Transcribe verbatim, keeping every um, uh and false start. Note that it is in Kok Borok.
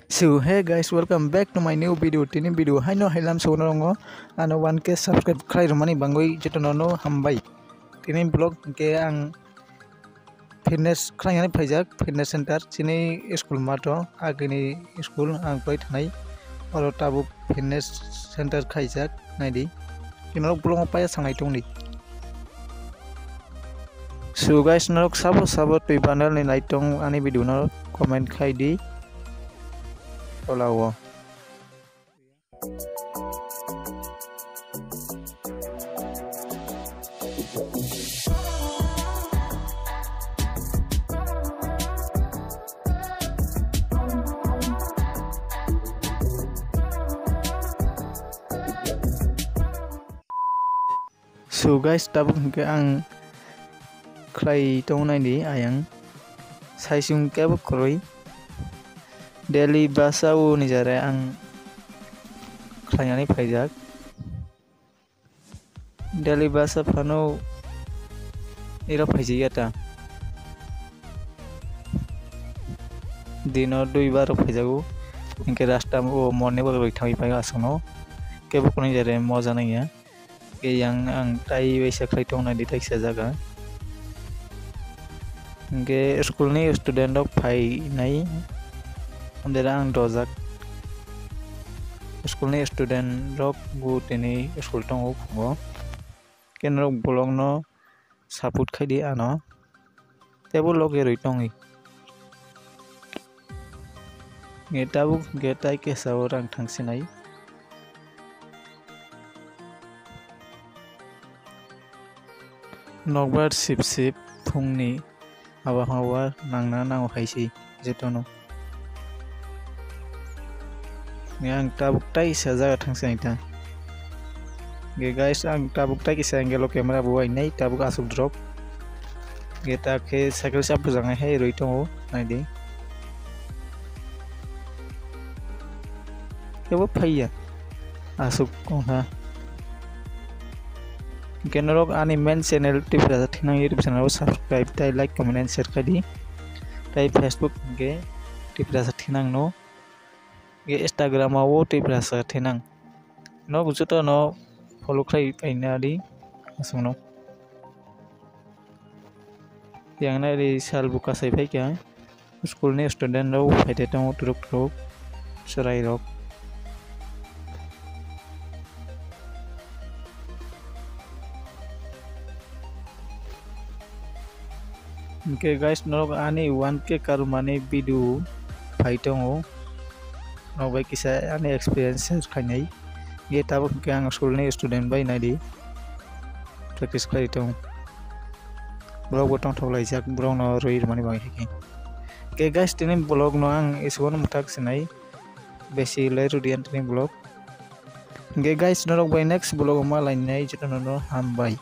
So hey guys, welcome back to my new video. Tini video haino hailam sono rongo ano one K subscribe khlai rwmani bangwi jotono no hambai. Tini vlog ke ang fitness khlainani phaijak, fitness center chini school mato agini school ang pai thanai oro tabuk fitness center khaijak naidi. Kinarok vlog paya sangnai tongdi. So guys, norok sabo sabo twi bundle ni nai tong ani video no comment khai di. Tola o. So guys, tabuk hwnkhe ang khlai tongo naidi ayang saisung kebo kwrwi daily basa o ni jare ang khlainani phaijak. Daily basa phano iro phaijak ya ta. Dino dui bar phaijago. Hwnkhe rasta o morning walk rwi thangwi phaio aswkno. Kebo kwrwi jare moja nangya. Hwnkhe yang ang tai waisa khlai tong naidi taisa jaga. Hwnkhe school ni student rok phainai, andera ang dojak. School ni student rok bo tini school tongo phungo. Hwnkhe norok bolong no support khai di ano. Tei bo loge rwi tongwi. Nge tabuk hwnkhe tai kesa o rang thang sinai. Nokbar sip sip phungni abo hwnba nangna nango hai se jotono. Nge ang tabuk tai kisa jaga thang sinai ta. Nge guys, ang tabuk tai kisa angle o camera bo wainai, tabuk aswk drop. Nge ta khe cycle sa bwjaknai hai rwi tongo, naidi. Kebo phaiya. Aswk wngkha. Hwnkhe norok ani main channel Tiprasa Thinang YouTube channel o subscribe tai like, comment and share khai di. Tai Facebook hwnkhe Tiprasa Thinang no. Hwnkhe Instagram o Tiprasa Thinang. Nok jotono follow khlai paina di aswkno. Yang nai ri sal bo kasai phai kha. School ni student rok phaide tongo turuk turuk chwrai rok. Hwnkhe guys, norok ani one K karmani video phai tongo. Nok bai kisa ani experience share khainai. Hwnkhe tabuk hwnkhe ang school ni student bai naidi practice khlai tongo. Borok bo tongthok laijak, borok no rwi rwmani bagwi hai khe. Hwnkhe guys, tini vlog no ang isukno mwthak sinai, besi lai rwdi ang tini vlog. Hwnkhe guys, norok bai next vlog o ma lainai, jotono no hambai.